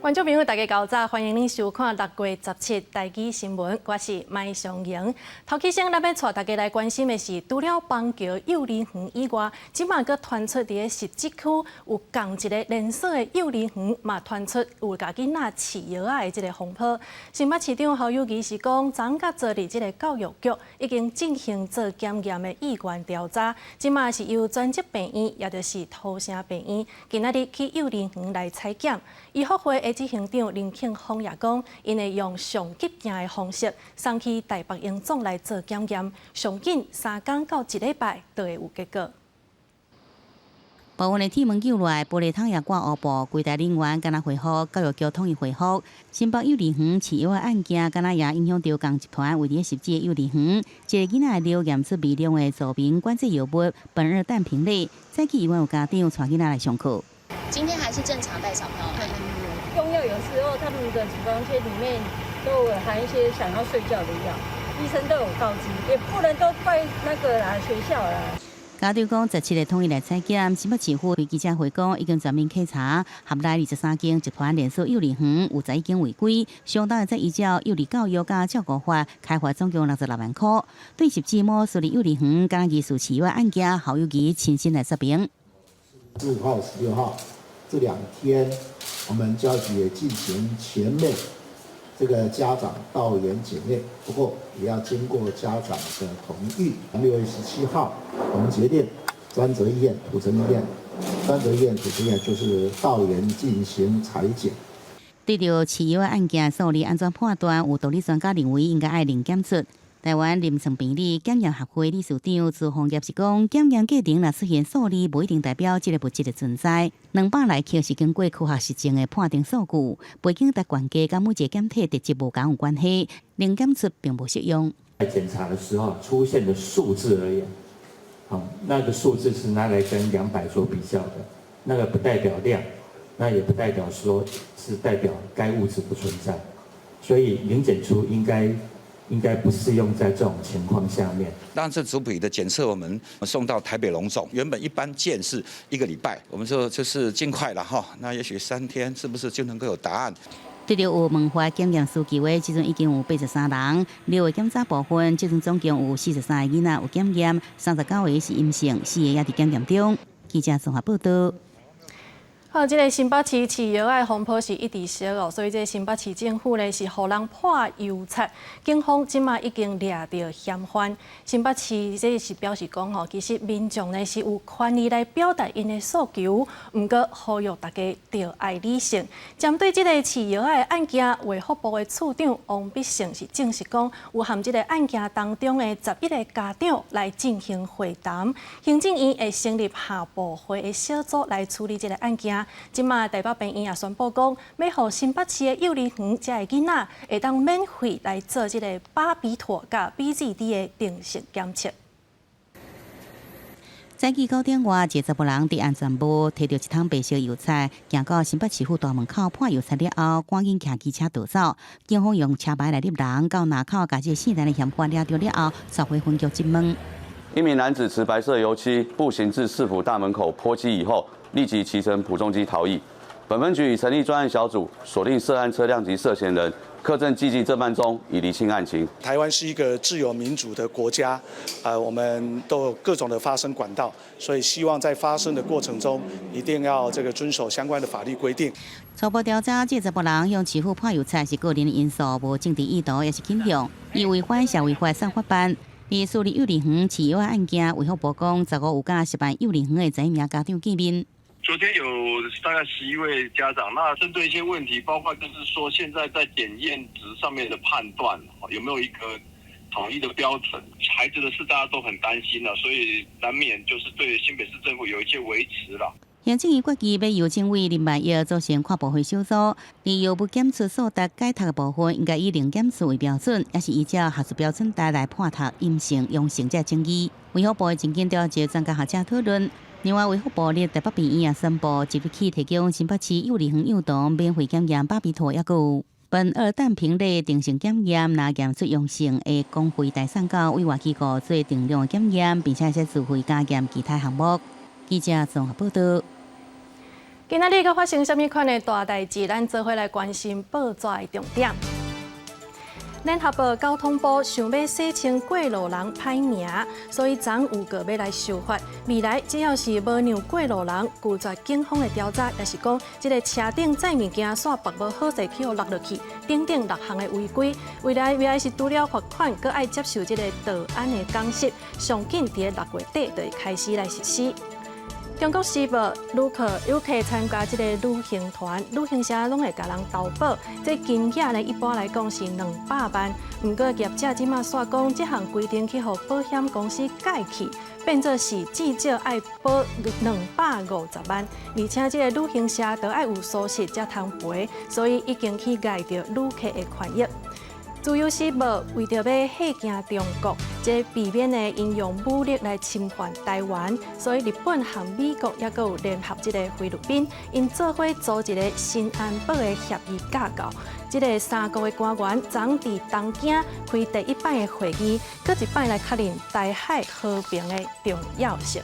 觀眾朋友，大家𠢕早，歡迎恁收看6月17台語新聞，我是麥尚瑩。頭起先，咱欲帶大家來關心的是，除了邦橋幼兒園以外，這馬閣傳出佇咧實質區有仝一个連鎖的幼兒園，嘛傳出有共囡仔飼藥仔的這个風波。新北市長侯友宜是講，昨佮昨日這个教育局已經進行做檢驗的意願調查，這馬是由專責病院，也就是土城病院，今仔日去幼兒園來採檢。醫福會的執行長林慶峰也講，𪜶會用上急件的方式送去台北榮總來做檢驗，上緊3工到一禮拜就會有結果。部分的鐵門救落來，玻璃窗也掛烏布，櫃台人員敢若回覆教育局統一回覆。新北幼兒園飼藥的案件，敢若也影響著仝集團位佇實質的幼兒園，一个囡仔的尿驗出微量的著名管制藥物苯二氮平類，早起猶原有家長帶囡仔來上課。今天還是正常帶小朋友來。用藥有時候他們的處方箋裡面都有含一些想要睡覺的藥，醫生都有告知，也不能都怪那個啦學校啦。家長講，17日統一來採檢，新北市府開記者會講，已經全面稽查，轄內23間集團連鎖幼兒園有11間違規，相當於再依照幼兒教育佮照顧法開罰總共66萬塊。對實質某私立幼兒園敢疑似飼藥案件，侯友宜親身來說明。15號、16號這兩天，我們教育局也進行全面這個家長到園檢驗，不過也要經過家長的同意。6月17號，我們決定專責醫院、土城醫院、專責醫院、土城醫院就是到園進行採檢。對著飼藥案件數字按怎判斷，有獨立專家認為應該愛零檢出。台灣臨床病理檢驗學會理事長朱鳳業是講，檢驗過程若出現數字，無一定代表這个物質的存在。200來克是經過科學實證的判定數據，背景值懸低，佮每一個檢體特質無仝有關係，零檢出並無適用。在檢查的時候出現的數字而言，好，那個數字是拿來跟200做比較的，那個不代表量，那也不代表說是代表該物質不存在，所以零檢出應該不適用在這種情況下面。當然，這組別的檢測我們送到台北榮總，原本一般件是一個禮拜，我們說就是盡快了哈，那也許3天是不是就能夠有答案？對著有問法檢驗需求的，這陣已經有83人，尿的檢查部分，這陣總共有43个囡仔有檢驗，39個是陰性，4個猶佇檢驗中。記者綜合報道。好，這个新北市飼藥的風波是一直燒哦，所以這个新北市政府呢是予人潑油漆，警方這馬已經掠著嫌犯。新北市這是表示講吼，其實民眾呢是有權利來表達𪜶的訴求，毋過呼籲大家著愛理性。針對這个飼藥的案件，衛福部的次長王必勝是證實講，有和這个案件當中的11個家長來進行會談，行政院會成立跨部會的小組來處理這个案件。這馬台北病院也宣布講，欲予新北市的幼兒園遮的囡仔會當免費來做這个巴比妥佮 BZD 的定性檢測。早起9點外，一個查埔人佇安全帽提著一桶白色油漆，行到新北市府大門口潑油漆了後，趕緊騎機車逃走。警方用車牌來睥人，到林口共這個姓陳的嫌犯抓著了後，帶回分局質問。一名男子持白色油漆步行至市府大門口潑漆以後，立即騎乘普重機逃逸。本分局已成立專案小組，鎖定涉案車輛及涉嫌人，課正積極偵辦中，以釐清案情。台灣是一個自由民主的國家，我們都有各種的發聲管道，所以希望在發聲的過程中，一定要這個遵守相關的法律規定。初步調查，這查埔人向市府潑油漆是個人因素，無政治意圖，抑是傾向，伊違反社會法送法辦。佇私立幼兒園飼藥案件，衛福部講，15有佮涉案幼兒園的11名家長見面。昨天有大概11位家長，那針對一些問題，包括就是說現在在檢驗值上面的判斷，有沒有一個統一的標準？孩子的事大家都很擔心啦，所以難免就是對新北市政府有一些微詞啦。行政院決議欲由政委林萬億組成跨部會小組，佇藥物檢出數值解讀的部分，應該以零檢出為標準，抑是依照學術標準值來判讀陰性、陽性這爭議。衛福部會真緊調集專家學者討論。另外，衛福部佇台北病院也宣布，即日起提供新北市幼兒園幼童免費檢驗巴比妥，抑閣有苯二氮平類定性檢驗，若驗出陽性，會公費代送到委外機構做定量的檢驗，並且會使自費加驗其他項目。記者綜合報道。今仔日閣發生啥物款的大代誌？咱做伙來關心報紙的重點。聯合報交通部想欲洗清過路人歹名，所以昨有告欲來修法。未來只要是無讓過路人拒絕警方的調查，抑是講這个車頂載物件煞縛無好勢去予落落去，等等六項的違規，未來是除了罰款，閣愛接受這个道安的講習，上緊佇6月底就會開始來實施。中國時報旅客參加這个旅行團，旅行社攏會共人投保，這金額呢一般來講是200萬。毋過業者這馬煞講，這項規定去予保險公司改去，變做是至少愛保250萬，而且這个旅行社都愛有疏失才通賠，所以已經去礙著旅客的權益。自由時報為著欲嚇驚中國，這避免呢𪜶用武力來侵犯台灣，所以日本和美國猶閣有聯合這个菲律賓，𪜶做伙組一个新安保的協議架構。這个三國的官員昨佇東京開第一擺的會議，閣一擺來確認台海和平的重要性。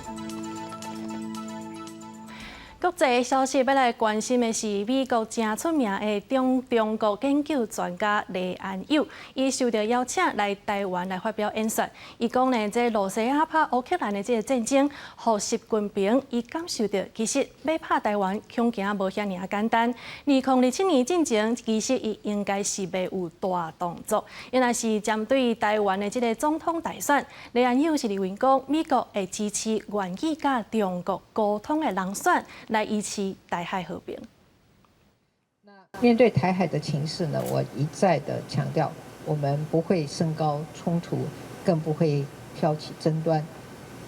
國際消息欲來關心的是美國誠出名的中國研究專家黎安友，伊受著邀請來台灣來發表演說。伊講呢，這羅西亞拍烏克蘭的這个戰爭，予習近平伊感受著，其實欲拍台灣恐驚無遐爾仔簡單。2027年進前，其實伊應該是袂有大動作。原來是針對台灣的這个總統大選，黎安友是認為講，美國會支持願意佮中國溝通的人選，來維持台海和平。面對台海的情勢呢，我一再的強調，我們不會升高衝突，更不會挑起爭端，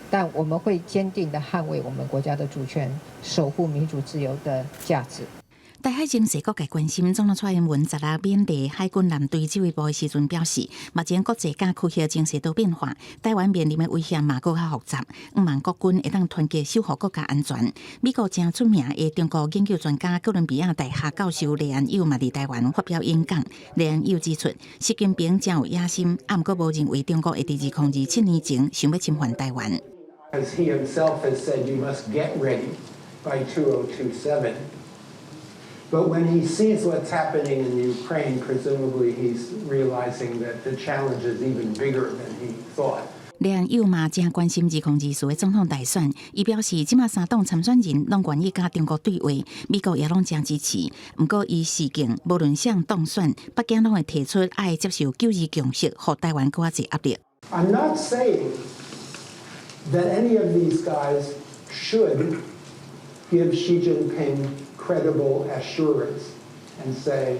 但我們會堅定的捍衛我們國家的主權，守護民主自由的價值。台海情勢各界關心，總統蔡英文十六勉勵海軍艦隊指揮部的時陣表示，目前國際佮區域情勢都變化，台灣面臨的威脅嘛閣較複雜，向望國軍會當團結守護國家安全。美國誠出名的中國研究專家哥倫比亞大學教授黎安友嘛佇台灣發表演講。黎安友指出，習近平誠有野心，啊毋過無認為中國會佇2027年前想欲侵犯台灣。 As he himself has said, you must get ready by 2027. But when he sees what's happening in Ukraine, presumably he's realizing that the challenge is even bigger than he thought. 黎安友嘛誠關心2024的總統大選，伊表示，這馬三黨參選人攏願意佮中國對話，美國也攏誠支持。毋過伊示警，無論誰當選，北京攏會提出愛接受九二共識，予台灣閣較濟壓力。 I'm not saying that any of these guys should give Xi Jinping credible assurance and say,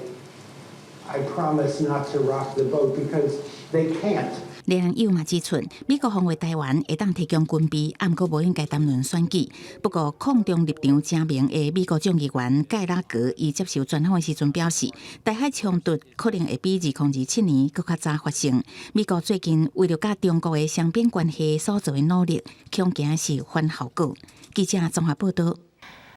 I promise not to rock the boat, because they can't. 黎安友嘛指出，美國防衛台灣會當提供軍備，啊毋過無應該談論選舉。不過，抗中立場誠明的美國眾議員蓋拉格，伊接受專訪的時陣表示，台海衝突可能會比2027年閣較早發生。美國最近為著佮中國的雙邊關係所做的努力，恐驚是反效果。記者綜合報導。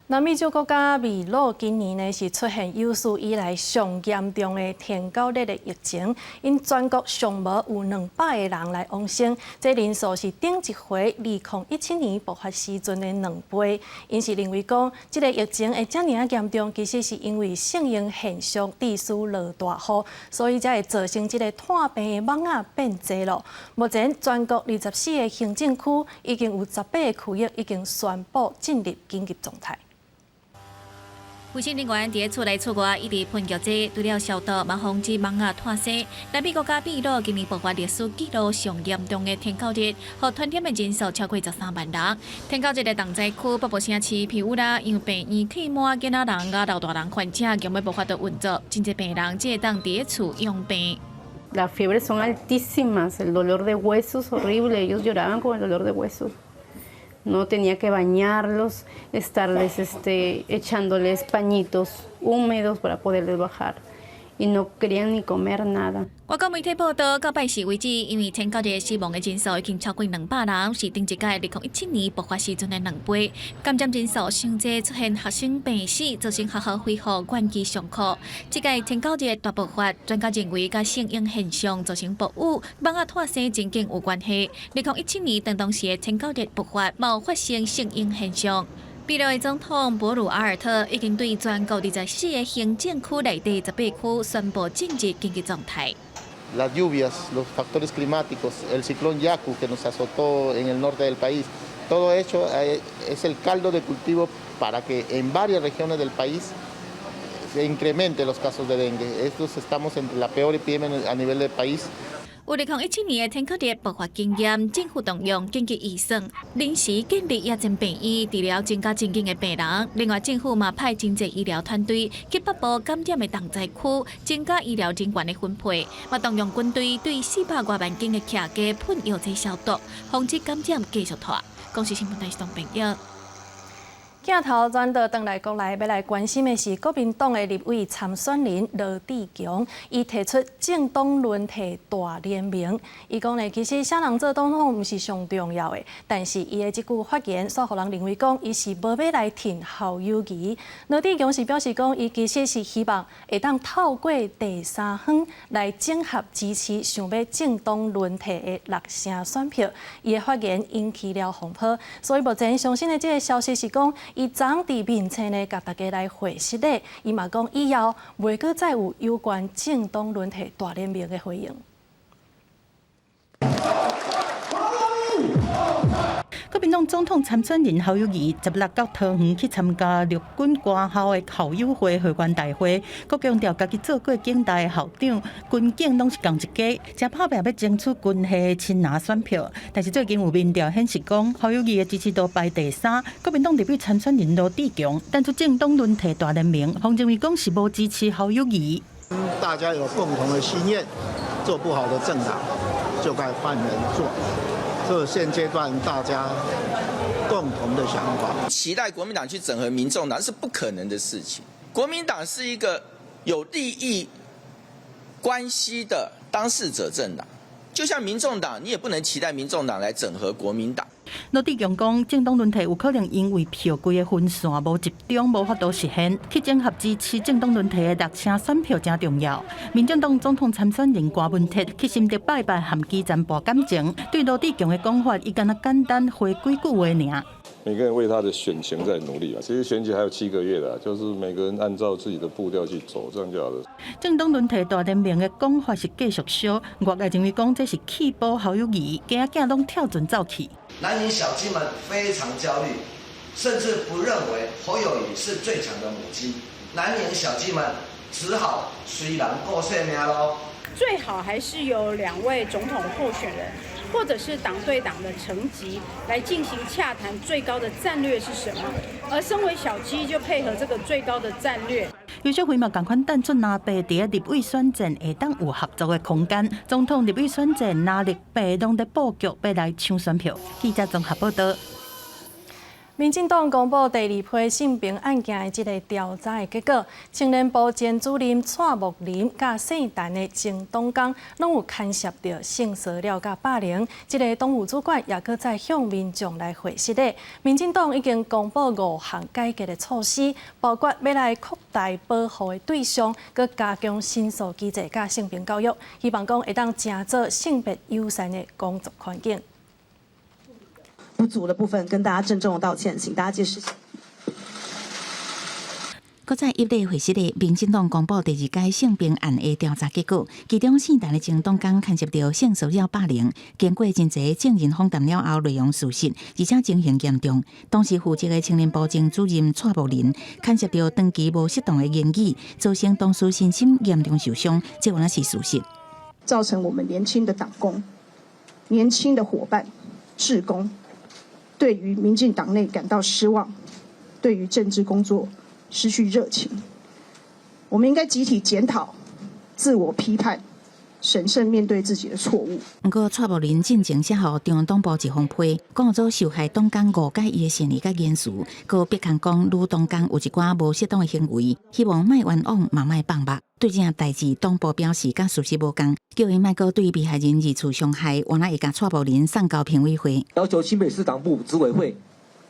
南美洲國家秘魯今年呢是出現有史以來上嚴重的天狗熱的疫情，𪜶全國上無有200個人來往生，這人數是頂一回2017年爆發時陣的2倍。𪜶是認為講，這个疫情會遮爾仔嚴重，其實是因為聖嬰現象致使落大雨，所以才會造成這个傳病的蚊仔變濟囉。目前全國24個行政區已經有18個區域已經宣布進入緊急狀態。衛生人員佇咧厝內厝外一直噴藥劑，除了消毒，嘛防止蚊仔傳生。南美國家秘魯今年爆發歷史紀錄上嚴重的天狗熱，予傳染的人數超過13萬人。天狗熱的重災區北部城市皮烏拉，因為病院客滿囡仔人佮老大人患者，根本無法度運作，真濟病人只會當佇咧厝養病。 Las fiebres son altísimas, el dolor de huesos horrible, ellos lloraban con el dolor de huesos. No tenía que bañarlos, estarles echándoles pañitos húmedos para poderles bajar y no querían ni comer nada. 外國媒體報道，到拜四為止，因為天狗熱死亡的人數已經超過200人，是頂一屆2017年爆發時陣的2倍。感染人數傷濟，出現學生病死，造成學校恢復遠距上課。這屆天狗熱大爆發，專家認為佮聖嬰現象造成暴雨、蚊仔傳生情景有關係。2017年當當時的天狗熱爆發，嘛有發生聖嬰現象。秘魯的總統博魯阿爾特已經對全國24個行政區內底18區宣布進入緊急狀態。 Las lluvias, los factores climáticos, el ciclón Yaku que nos azotó en el norte del país, todo eso es el caldo de cultivo para que en varias regiones del país se incrementen los casos de dengue. Estos estamos entre la peor epidemia a nivel del país. 2017年的天口日爆發經驗，政府動用緊急預算，臨時建立野戰病院，治療增加真緊的病人。另外，政府嘛派真濟醫療團隊去北部感染的重災區，增加醫療人員的分配，嘛動用軍隊對400外萬間的徛家噴藥劑消毒，防止感染繼續拖。公視新聞台是東朋友。鏡頭轉到轉來國內，欲來關心的是國民黨的立委參選人羅智強，伊提出政黨輪替大聯盟。伊講呢，其實啥人做總統毋是上重要的，但是伊的這句發言，煞予人認為講伊是無欲來挺侯友宜。羅智強是表示講，伊其實是希望會當透過第三方來整合支持想欲政黨輪替的六成選票。伊的發言引起了風波，所以目前上新的這个消息是講，伊昨佇面冊呢，共大家來回失禮。伊嘛講以後袂閣再有有關政黨輪替大聯盟的回應。國民黨總統參選人侯友宜16到桃園去參加陸軍官校的校友會會員大會，閣強調家己做過警大的校長，軍警攏是仝一家，誠拍拚欲爭取軍系親藍選票。但是最近有民調顯示講，侯友宜的支持度排第三。國民黨立委參選人羅智強，提出政黨輪替大聯盟，方認為講是無支持侯友宜。大家有共同的心願，做不好的政黨就該換人做。這現階段大家共同的想法，期待國民黨去整合民眾黨是不可能的事情。國民黨是一個有利益關係的當事者政黨，就像民眾黨，你也不能期待民眾黨來整合國民黨。羅智強講，政黨輪替有可能因為票規的分散無集中，無法度實現。去整合支持政黨輪替的六成選票誠重要。民進黨總統參選人柯文哲去新竹拜拜和基層博感情，對羅智強的講法，伊敢若簡單回幾句話爾。每個人為他的選情在努力啊！其實選舉還有7個月啦，就是每個人按照自己的步調去走，這樣就好了。政黨輪替大聯盟的講法是繼續燒，外界認為講這是棄保侯友宜，囝仔攏跳船走去。藍營小雞們非常焦慮，甚至不認為侯友宜是最強的母雞。藍營小雞們只好隨人顧性命囉。最好還是有兩位總統候選人，或者是黨對黨的層級來進行洽談，最高的戰略是什麼？而身為小雞就配合這個最高的戰略。游錫堃嘛仝款等出藍白佇立委選戰會當有合作的空間。總統立委選戰藍綠白攏佇布局，欲來搶選票。記者綜合報道。民進黨公布第二批性平案件的這个調查的結果，青年部前主任蔡木林佮姓陳的前董工，攏有牽涉著性騷擾佮霸凌。這个黨務主管也閣再向民眾來回失禮。民進黨已經公布五項改革的措施，包括欲來擴大保護的對象，閣加強申訴機制佮性平教育，希望講會當成做性別友善的工作環境。不足的部分，跟大家鄭重的道歉，請大家繼續。閣再一例會失的，民進黨公布第二階性平案的調查結果，其中姓陳的前董工牽涉著性騷擾霸凌，經過真濟證人訪談了後，內容屬實，而且情形嚴重。當時負責的青年部前主任蔡木林牽涉著長期無適當的言語，造成同事身心嚴重受傷，這原來是事實。造成我們年輕的黨工、年輕的夥伴、志工，對於民進黨內感到失望，對於政治工作失去熱情。我們應該集體檢討、自我批判、審慎面對自己的錯誤。毋過蔡木林進前寫予中央黨部一封批，講做受害黨工誤解伊的善意佮言辭，閣逼空講女同工有一寡無適當的行為，希望莫冤枉，嘛莫放目。對這件代誌，黨部表示佮事實無仝，叫伊莫閣對被害人二次傷害，原來會共蔡木林送交評委會，要求新北市黨部執委會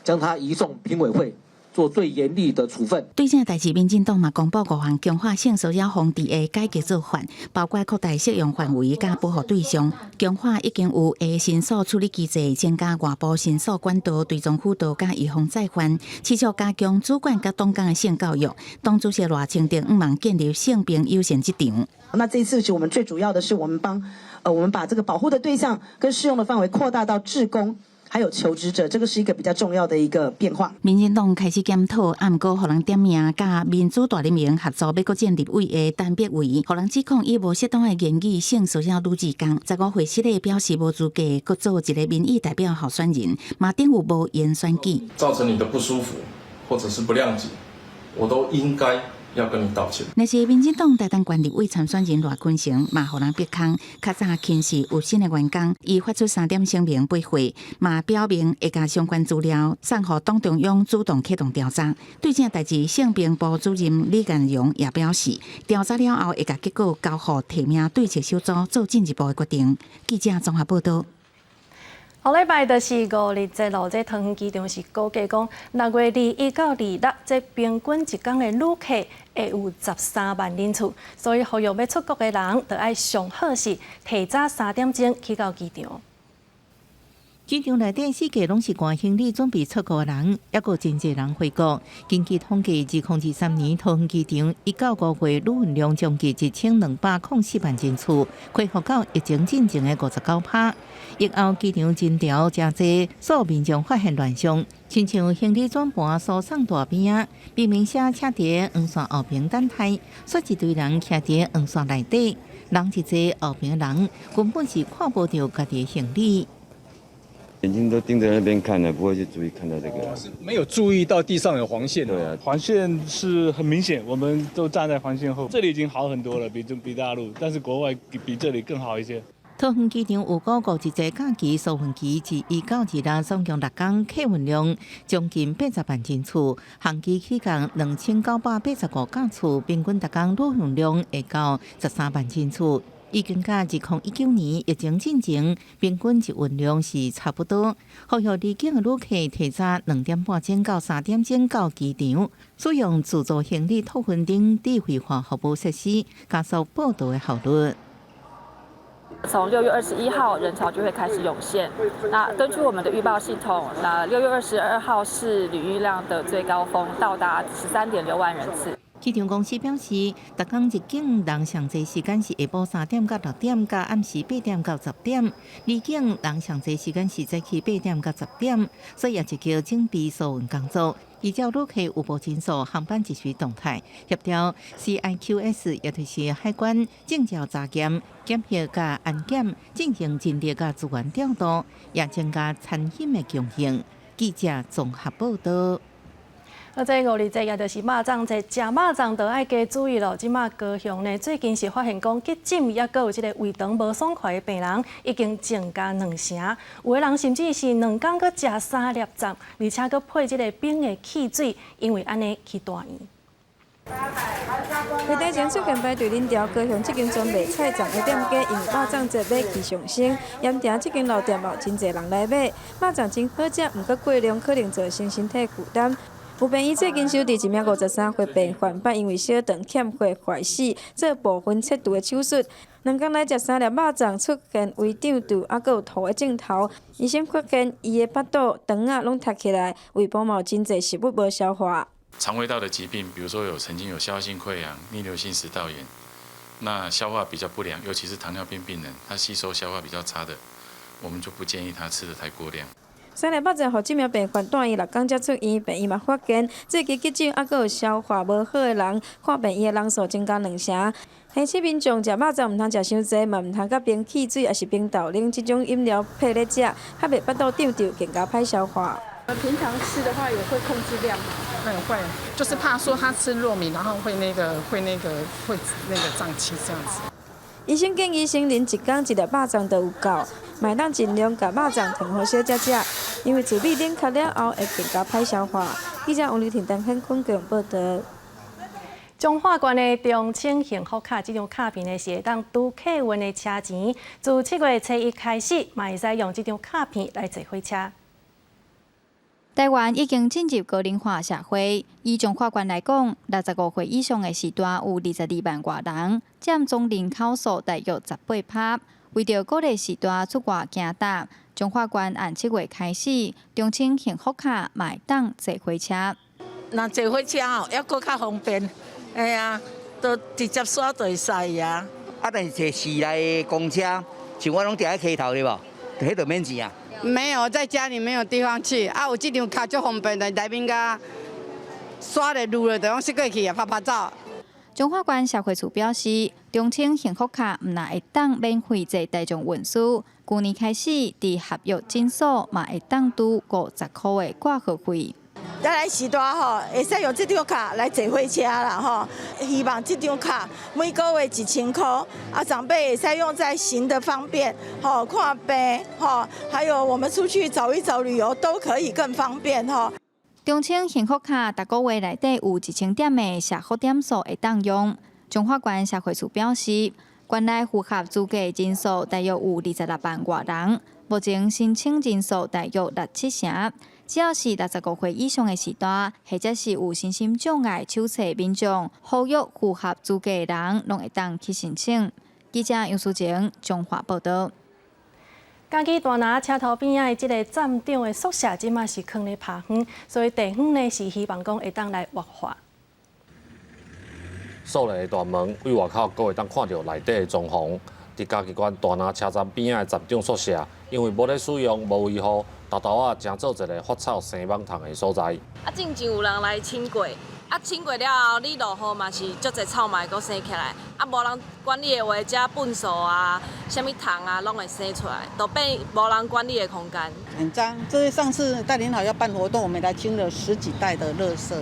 將他移送評委會做最嚴厲的處分。對這代誌，民進黨嘛公布五項強化性騷擾防治的改革做法，包括擴大適用範圍佮保護對象，強化已經有的申訴處理機制，增加外部申訴管道、追蹤輔導佮預防再犯，持續加強主管佮黨工的性教育。黨主席賴清德向望建立性平友善職場。那這次其實我們最主要的是，我們把這個保護的對象跟適用的範圍擴大到志工，還有求職者，這個是一個比較重要的一個變化。民進黨開始檢討，毋過予人點名，佮民主大聯盟合作欲閣選立委的陳柏惟，予人指控伊無適當的言語性騷擾女志工。15歲失禮表示無資格閣做一个民意代表候選人，嘛等於無緣選舉。造成你的不舒服，或者是不諒解，我都應該要跟你道歉。若是民進黨台東縣立委參選人賴坤成，嘛予人逼空，較早輕視有新的員工，伊發出三點聲明駁回，嘛表明會共相關資料送予黨中央主動啟動調查。對這代誌，性平部主任李彥榮也表示，調查了後會共結果交予提名對策小組做進一步的決定。記者綜合報導。後禮拜就是五日節咯，這桃園機場是估計講6月21到26，這平均一工的旅客會有13萬人次，所以呼籲欲出國的人，著愛上好是提早3點鐘去到機場。機場內底四界攏是攜行李準備出國的人，猶閣真濟人回國。根據統計，2023年桃園機場1到5月旅運量將近1204萬人次，恢復到疫情進前的59%。疫後機場人潮誠濟，所有民眾發現亂象，親像行李轉盤輸送帶邊仔，明明寫車佇黃線後邊等待，煞一堆人徛佇黃線內底，人一濟後邊的人根本是看無著家己的行李。眼睛都盯着那邊看了，不會去注意看到這個。是沒有注意到地上有黃線。對啊，黃線是很明顯，我們都站在黃線後。這裡已經好很多了，比大陸，但是國外比這裡更好一些。桃園機場預估五一節假期疏運期自1到26，總共6工客運量將近80萬人次，航機起降2985架次，平均逐工旅運量會到13萬人次。已經佮2019年疫情進前平均一運量是差不多。呼籲離境的旅客提早2點半鐘到3點鐘到機場，使用自助行李託運等智慧化服務設施，加速報到的效率。從6月21號人潮就會開始湧現。那根據我們的預報系統，那6月22號是旅運量的最高峰，到達13.6萬人次。機場公司表示，逐工入境人上濟時間是下晡3點到6點，佮暗時8點到10點；離境人上濟時間是早起8點到10點，所以也積極準備疏運工作。依照旅客預報人數、航班即時動態，協調 CIQS，也就是海關證照查驗、檢疫佮安檢，進行人力佮資源調度，也增加餐飲的供應。記者綜合報導。啊，這五日節也就是肉粽節，食肉粽就愛加注意咯。這馬高雄呢，最近是發現講急診猶閣有這个胃腸無爽快的病人已經增加兩成，有的人甚至是兩工閣食三粒粽，而且閣配這个冰的汽水，因為按呢去大醫。月底前出現排隊人潮，高雄這間專賣菜粽的店家，因為肉粽節買氣上升，鹽埕這間老店嘛有真濟人來買。肉粽真好食，毋過過量可能造成身體負擔。有病院最近收治一名53歲病患，捌因為小腸欠血壞死，做部分切除的手術。兩工來食三粒肉粽，出現胃脹肚，猶閣有吐的症頭。醫生發現伊的腹肚、腸仔攏凸起來，胃部嘛有真濟食物無消化。腸胃道的疾病，比如說有曾經有消化性潰瘍、逆流性食道炎，那消化比較不良，尤其是糖尿病病人，他吸收消化比較差的，我們就不建議他吃得太過量。三粒肉粽予這名病患住院6工才出院，病院嘛發現最近急診猶閣有消化無好的人，看病院的人數增加兩成。提醒民眾食肉粽毋通食傷濟，嘛毋通佮冰汽水抑是冰豆奶這種飲料配咧食，較袂腹肚脹脹，更加歹消化。我們平常吃的話也會控制量嗎？嗯，會，就是怕說他吃糯米，然後會那個脹氣這樣子。醫生建議成人一工一粒肉粽就有夠，嘛會當盡量共肉粽褪予小才食，因為糯米冷卻了後會更加歹消化。記者王麗婷、陳顯坤報導。彰化縣的中青幸福卡這張卡片呢，是會當拄客運的車錢，自7月初一開始，嘛會使用這張卡片來坐火車。台灣已經進入高齡化社會，以彰化縣來講，65歲以上的序大有22萬外人，佔總人口數大約18%。為著鼓勵序大出外行搭，彰化縣按7月開始，中青幸福卡嘛會當坐火車。若坐火車吼，猶閣較方便，哎呀，都直接刷就會使啊。啊，但是坐市內的公車，像我攏佇咧溪頭對無？彼就免錢啊。沒有，在家裡沒有地方去啊！有這張卡足方便的，內面共刷咧擼咧，就攏翕過去啊，拍拍照。彰化縣社會處表示，中青幸福卡毋但會當免費坐大眾運輸，舊年開始佇合約診所嘛會當拄50箍的掛號費。咱來序大吼，會使用這張卡來坐火車啦吼。希望這張卡每個月1000箍，啊，長輩會使用在行的方便，吼看病吼，還有我們出去走一走旅遊都可以更方便吼。中青幸福卡逐個月內底有1000點的社福點數會當用。彰化縣社會處表示，縣內符合資格人數大約有26萬外人，目前申請人數大約六七成。只要是65歲以上的序大，或者是有身心障礙手冊民眾，呼籲符合資格的人，攏會當去申請。記者楊淑晴彰化報道。嘉義大林車頭邊仔的這个站長的宿舍，這馬是囥咧拍風，所以地方呢是希望講會當來活化。鎖的大門對外口，閣會當看著內底的裝潢。佇嘉義縣大林車站邊仔的站長宿舍，因為無咧使用、無維護，沓沓仔成做一个發臭生蠓蟲的所在。啊，進前有人來清過，啊，清過了後，你落雨嘛是足濟臭嘛會閣生起來，啊，無人管理的話，遮糞埽啊、啥物蟲啊，攏會生出來，都變無人管理的空間。很髒，這是上次大林好要辦活動，我們來清了十幾袋的垃圾。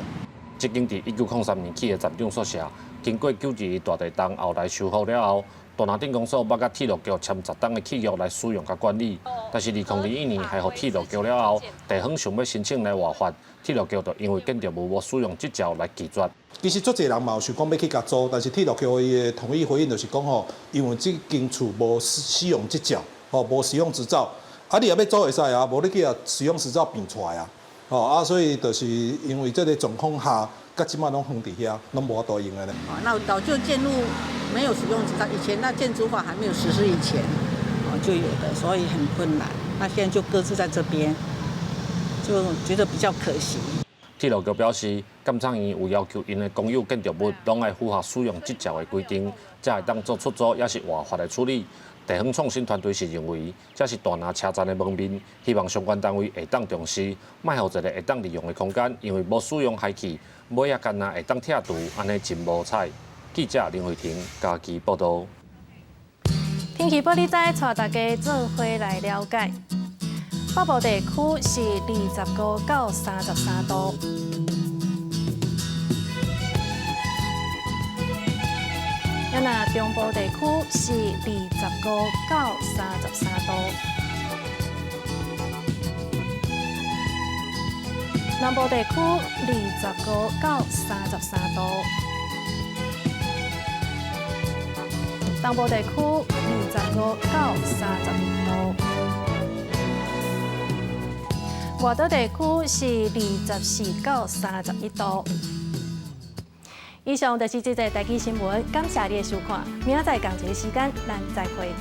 這間佇1903年起的站長宿舍，經過9·21大地震後來修復了後，大林鎮公所捌佮鐵路局簽10冬的契約來使用佮管理，但是2021年還予鐵路局了後，地方想欲申請來活化，鐵路局就因為建築物無使用執照來拒絕。其實足濟人嘛有想講欲去共租，但是鐵路局伊的統一回應就是講吼，因為這間厝無使用執照，吼無使用執照，啊你若欲租會使啊，無你去共使用執照變出來啊，吼啊所以就是因為這个狀況下，到這馬攏放佇遐，攏無法度用的咧。那老舊建築沒有使用執照，以前那建築法還沒有實施以前，哦就有的，所以很困難。那現在就擱置在這邊，就覺得比較可惜。鐵路局表示，監察院有要求𪜶的公有建築物攏愛符合使用執照的規定，才會當做出租抑是活化的處理。地方創新團隊是認為，這是大林車站的門面，希望相關單位會當重視，莫予一个會當利用的空間，因為無使用害去，尾仔干焦會當拆除，按呢真無彩。記者林慧婷嘉義報道。天氣報你知，帶大家做伙來了解。北部地區是25到33度。啊，若中部地區是25到33度。南部地區25到33度。東部地區25到32度。外島地區是24到31度。以上就是這節台語新聞，感謝你的收看，明仔載仝一个時間，咱再會。